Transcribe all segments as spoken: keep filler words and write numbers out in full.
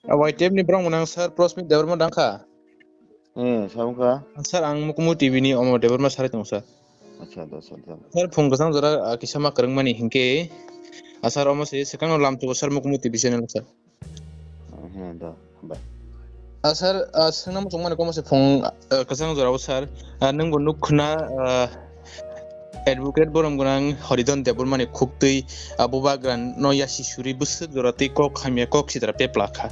Ah, Y T F ni borok mwnang sir Prosmit Debbarma dang kha? Eh, sa wngkha. Sir, ang Mukumu T V ni Omor Debbarma sarai tongo, sir. Acha, da, sir, da. Sir, phung kwchang jora, ah, kisa ma kwrwngmani hinkhe, ah, sir, omo se swkangno lamchugo, sir, Mukumu T V channel, sir. Ah, he, da, bai. Ah, sir, ah, swngna muchungmani komo se phung, ah, kwchang jorao, sir. Ah, nwngbo nuk khna, ah, Advocate borom gwnang Horidon Debbarmani khuktwi, ah, bubagrano yasi suri bwswk jora tei kok hamya kok sitra pepla kha.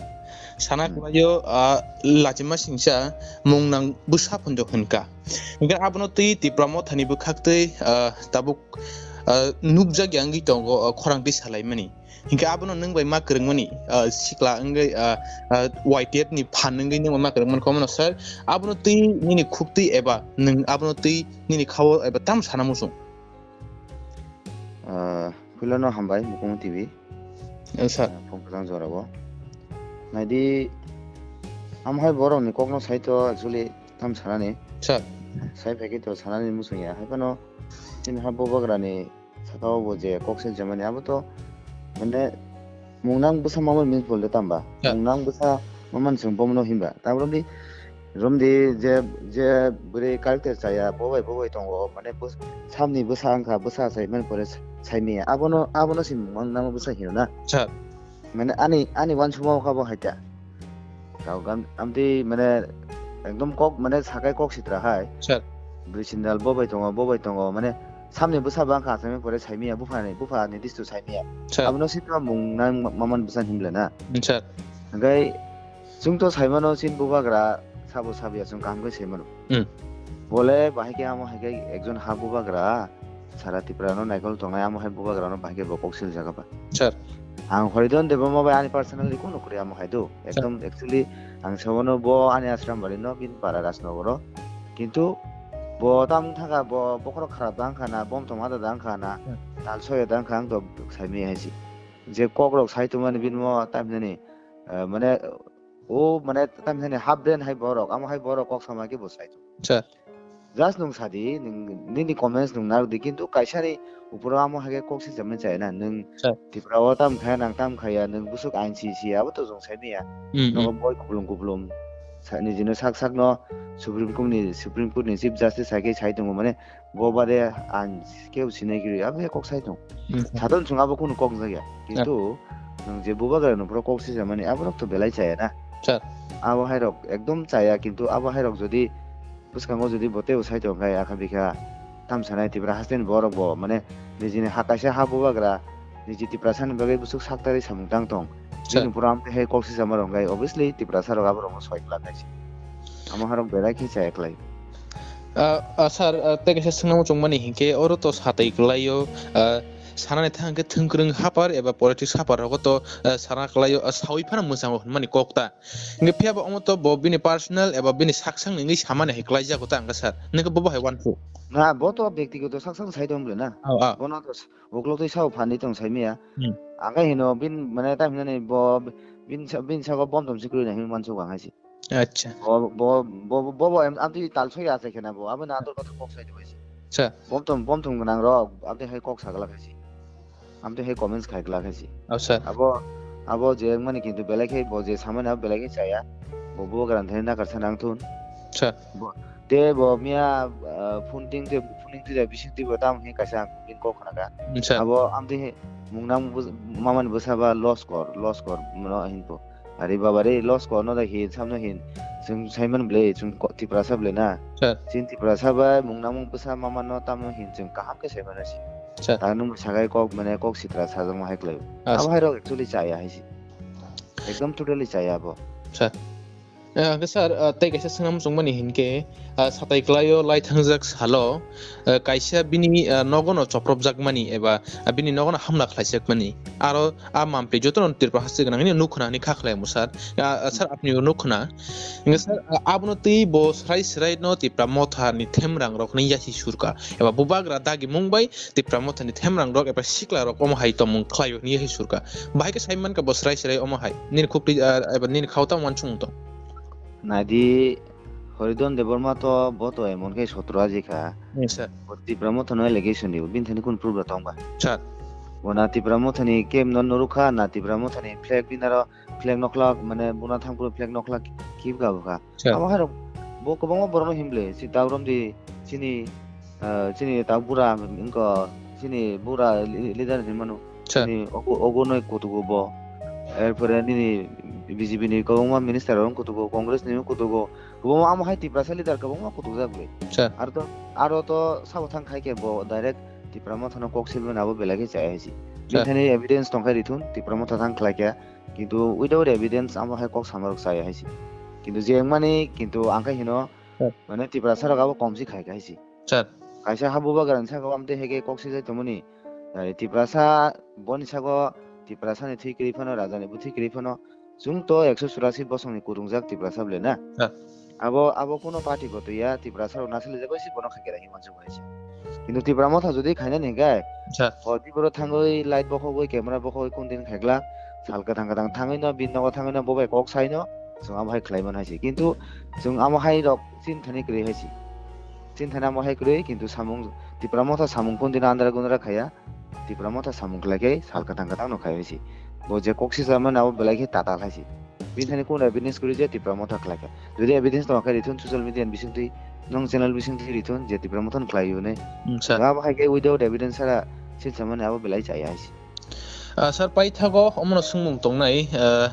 Sana Hmm. kwlaio, ah, lachima singsa mung nang bwsa phunjak hwn ka. Hinkhe abono twi Tipra Mothani bwkhaktwi, ah, tabuk, ah, nukjakya wngwi tongo, ah, khorang twi salaimani. Hinkhe abono nwng bai ma kwrwngmani, ah, sikla wngwi, ah, ah, Y T F ni phan wngwi nwng bai ma kwrwngmani komono sir. Abono twi nini khuktwi eba nwng abono twi nini khao eba tam sana muchung. Ah, puilano hambai Mukumu T V. Eh, sir. Ah, phung kwchang jorao. Naidi, amhai borokni kokno saito actually tam sanani. Sir. Sai phaikhe to sanani muchung ya. Hai phano chini ha bubagrani sakao bo je kok se jamani abo to mane mungnang bwsa mamani means bolde tamba. Ya. Mungnang bwsa mamani chwng bomono himba. Tamromdi, romdi je, je bwrwi character chaya, bo bai, bo bai tongo, mane bwsa, samni bwsa wngkha, bwsa sai mani pore saimaya. Abono, abono se mungnang bwsa hino na. Sir. Mane ani, ani uansukma kha bo hai ta. Kau gam-, amtwi mane ekdom kok, mane sakai kok sitra hai. Sir. Bwrwi sindal bo bai tongo, bo bai tongo, mane samni bwsa bang kha, asai pore saimaya, bupha ni, bupha ni distu saimaya. Sir. Abono sitra mungnang ma-, maman bwsa himle na. Sir. Hingkai chwng to saimano chin bubagra sabo sabiya chwng kaham khe saimano. Hmm. Bole bahai khe amo hai khe ekjon ha bubagra. Sara Tripura no naikol tongnai, amo hai bubagrano bahai khe bo kok sil jaga ba. Sir. Ang Horidon Debbarma bai ani personally kunu kwrwi amo hai do. Sir. Ekdom actually ang sawano bo ani ashram bari no bini para Rajnogoro. Kintu bo tam thaka bo bokhorok kharap da wngkha na, bom tongma da wngkha na, Hmm. tal soya da wngkha ang to saimaya hai si. Je kok rok sai tongmani bini mo tam hinani, eh, mane o mane tam hinani half brain hai borok, amo hai borok kok sama khe bo sai tong. Sir. Just nwng sadi, nwng nini comments nwng narwkdi, kintu kaisani uporo amo hai khe kok sijakmani chaya na, nwng Sir. Tripura o tam khaya, nang tam khaya, nwng bwswk ain si si, abo to chwng saimaya. Hmm, hmm. Nogo boi kupulung kupulung sa-, nijino sak sakno Supreme Court ni, Supreme Court ni Chief Justice hai khe sai tongo, mane bo bade ang kebo sinai kiri, abo khe kok sai tong. Hmm. Satung chwng abo kunu kok jakya, kintu nwng je bubagra nokphoro kok sijakmani, aborok to belai chaya na. Sir. Abo hai rok ekdom chaya, kintu abo hai rok jodi bwskango jodi bo teibo sai tong khe, akha bikha tam sanai Tripura hasteni borok bo, mane, nijini ha kaisa ha bubagra, niji Tiprasani bagwi bwswk saktarwi samung tang tong. Sir. Bini pura amtwi hai kok sijama rok khe, obviously, Tiprasa rok abo rokno soi glak hai se. Amo harok belai khe chaya klai. Ah, ah, sir, ah, tei kaisa swngna muchungmani hinkhe, oro to satai kwlaio, ah, sanani thang khe thwngkwrwng hapar eba politics hapar rogo to, ah, sana kwlaio, ah, sawi phano mwchango hwnmani kok ta. Hinkhe phiya bo omo to bo bini personal eba bini sak sakni wngwi samani hai kwlaijago ta ang khe sir. Nokhe bobo hai uansuk. Na, bo to byaktigoto sak sak sai tong bwle na. Oh, ah. Bono to s-, uklok twi sao phan di tong sai maya. Hmm. Ang khe hino bin mane tam hinani bo bin sa-, bin sago bom tom si kwrwi na hinwi uansuk ang hai se. Acha. Bo, bo, bo, bo, bo em-, amtwi tal soi ya se khena bo. Abo na ator kok sai di bai se. Sir. Bom tom, bom tom gwnang rok, amtwi hai kok sagla khai se. Amtwi hai comments khai glak hai se. Oh, sir. Abo, abo je wngmani kintu belai khe bo je samani abo belai khe chaya. Bo bubagrani thani nakar sana wng thun. Sir. Bo, te bo miya, ah, phone ting te, phone ting te bising te bo tam he kaisa ang bini kok khna kha. Hmm, sir. Abo amtwi he mung nang bus-, mamani bwsa ba loss kor, loss kor mano hinpo. Ari baba re, loss ko no da hin, samno hin. Chwng saiman ble, chwng ko-, Tiprasa ble na. Sir. Chini Tiprasa bai mung namung bwsa mama no tamo hin chwng kaham khe saiman si. Sir. Ta nung sagai kok mane kok sitra sajak ma hai klai. Ah, abo sir. Hai rok actually chaya hai si. Ekdom totally chaya abo. Sir. Eh, hwnkhe sir, ah, tei kaisa swnam chwngmani hinkhe, ah, satai kwlaio lai thangjak salo, ah, kaisa bini, ah, nogono chopropjakmani eba, ah, bini nogono hamla khlaijakmani. Aro a mampli jotono Tripura haste gwnangni nuk khna hwnwi kha khlai mu sir. Ah, ah, sir, apni nuk khna. Hwnkhe sir, ah, abono twi bo swrai swrai no Tipra Motha ni themrang rok hwnwi yasi surka. Eba bubagra dagi mung bai Tipra Motha ni themrang rok eba sikla rok omo hai tongmung khlai hwnwi yasi surka. Bahai khe sai mankha bo swrai swrai omo hai. Nini khukti, ah, eba nini khao tamo uansukmung tong. Naidi Horidon Debbarma to bo to emon khe sotro aji kha. Hmm, sir. Bo Tipra Motha no allegation di, bini thani kun proof rok tong ba? Sir. Bo na Tipra Mothani camp no nurukha, na Tipra Mothani flag dinaro flag nokhlak, mane buna thangphuru flag nokhlak kibga bwkha. Sir. Amo hairok bo kwbangma borokno himle, si Taurom di, chini, ah, chini ta bura, wngkha chini bura li-, leader hinmano. Sir. Chini ogo, ogo noi kutugo bo. Erpore nini B J P ni kwbangma minister rok kutugo, Congress ni kutugo. Kwbangma amo hai Tiprasa leader kwbangma kutukjak le. Sir. Aro to, aro to sabo thang khai khe bo direct Tipra Mothano kok silmani abo belai khe chaya hai si. Sir. Bini thani evidence tong khai rithun, Tipra Motha thang khlai khe. Kintu without evidence amo hai kok samarok chaya hai si. Kintu je wngmani, kintu ang khe hino, Sir. Mane Tiprasa rok abo kom si khai khai si. Sir. Kaisa ha bubagra ni saka o amtwi hai khe kok sijak tongmani. Nai Tiprasa boni saka o Tiprasa ni thwi kwrwi phano, raja ni bo thwi kwrwi phano, chwng to ekso churasi bosong ni kwrwngjak Tiprasa bole na. Sir. Abo, abo kuno party bo twi ya, Tiprasa rok nasalijak bai si bono khai khe hinwi uansuk hai se. Kintu Tipra Motha jodi khainani hinkhe, Sir. O Tipra thangwi light bokhogwi, camera bokhogwi kun din khaiglak, sal kwthang kwthang thangwi no, bini nogo thangwi no, bo bai kok sai no, chwng abo hai khlai man hai se. Kintu chwng amo hai rok chin thani kwrwi hai se. Chin thani amo hai kwrwi, kintu samung, Tipra Motha samung kun din andra gundra khaiya, Tipra Motha samung khlai khe sal kwthang kwthang no khai hai se. Bo je kok sijak mani abo belai khe tatal hai se. Bini thani kun evidence kwrwi je Tipra Motha khlai kha. Jodi evidence tong khe rithun social media ni bisingtwi, nong channel bisingtwi rithun je Tipra Motha no khlai hwnwi. Hmm, sir. Abo hai khe without evidence sara sin samani abo belai chaya hai se. Ah, sir, paithago omono swngmung tongnai, ah,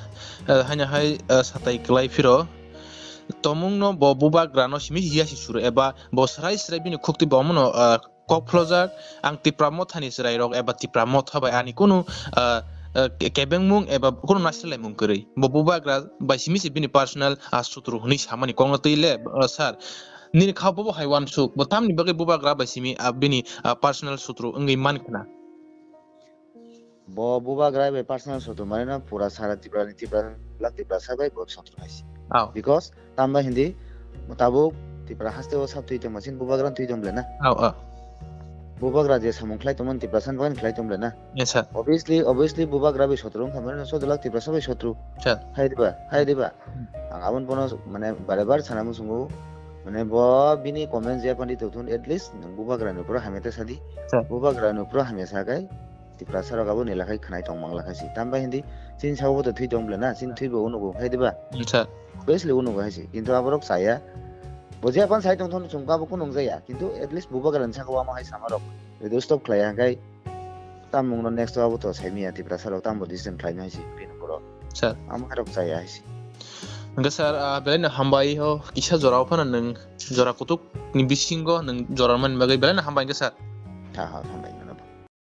ah, haino hai, ah, satai kwlai phiro. Tomungno bo bubagrano simi hiya si suru eba bo srai srai bini khuktwi bo omono, ah, kok phlojak, ang Tipra Mothani chwrairok eba Tipra Motha bai ani kunu, ah, ah, ke-, kebengmung eba kunu naislerlaimung kwrwi. Bo bubagra bai simi se bini personal, ah, sutru hwnwi samani kokno twi le, ah, sir. Nini kha bobo hai uansuk, bo tamni bagwi bubagra bai simi, ah, bini, ah, personal sutru wngwi man khna. Bo bubagra bai personal sotro mane no pura sara Tripura ni Tripura la Tiprasa bai bo sotro hai se. Aw. Because tamo hindi tabuk Tripura haste o sab twi tongma sin bubagra twi tong bole na. Aw, aw. Bubagra je samung khlai tongmani Tiprasa ni bagwi khlai tong bole na. Yes, sir. Obviously, obviously bubagra bai sotro wngkha mane no sotro la Tiprasa bai sotro. Sir. Hai diba, hai diba. Hmm. Ang abon bono mane bare bare sana musungo mane bo bini comment je pandi tongthun at least nang bubagra ni pura hamya ta sadi. Sir. Bubagra ni pura hamya sakai. Tiprasa rok abo ni lakhai khnai tong mang lakhai si. Tam bai hindi chini sabo bo to thwi tong bole na, chini thwi bo unugo hai diba? Acha. Obviously unugo hai si. Kintu aborok chaya. Bo je apan sai tong thon chwng abo kunung jaya. Kintu at least bubagra ni saka o ama hai sama rok. Video stop khlai ya hwnkhe tam mung no next o abo to sai miya Tiprasa rok tam bo decision khlai nai si. Bini borok. Acha. Ama hai rok chaya hai si. Hwnkhe sir, ah, belai no hambai ho kisa jora o phano nwng jora kutuk ni bisingo nwng jora mani bagwi belai no hambai hwnkhe sir. Ha, ha, ha.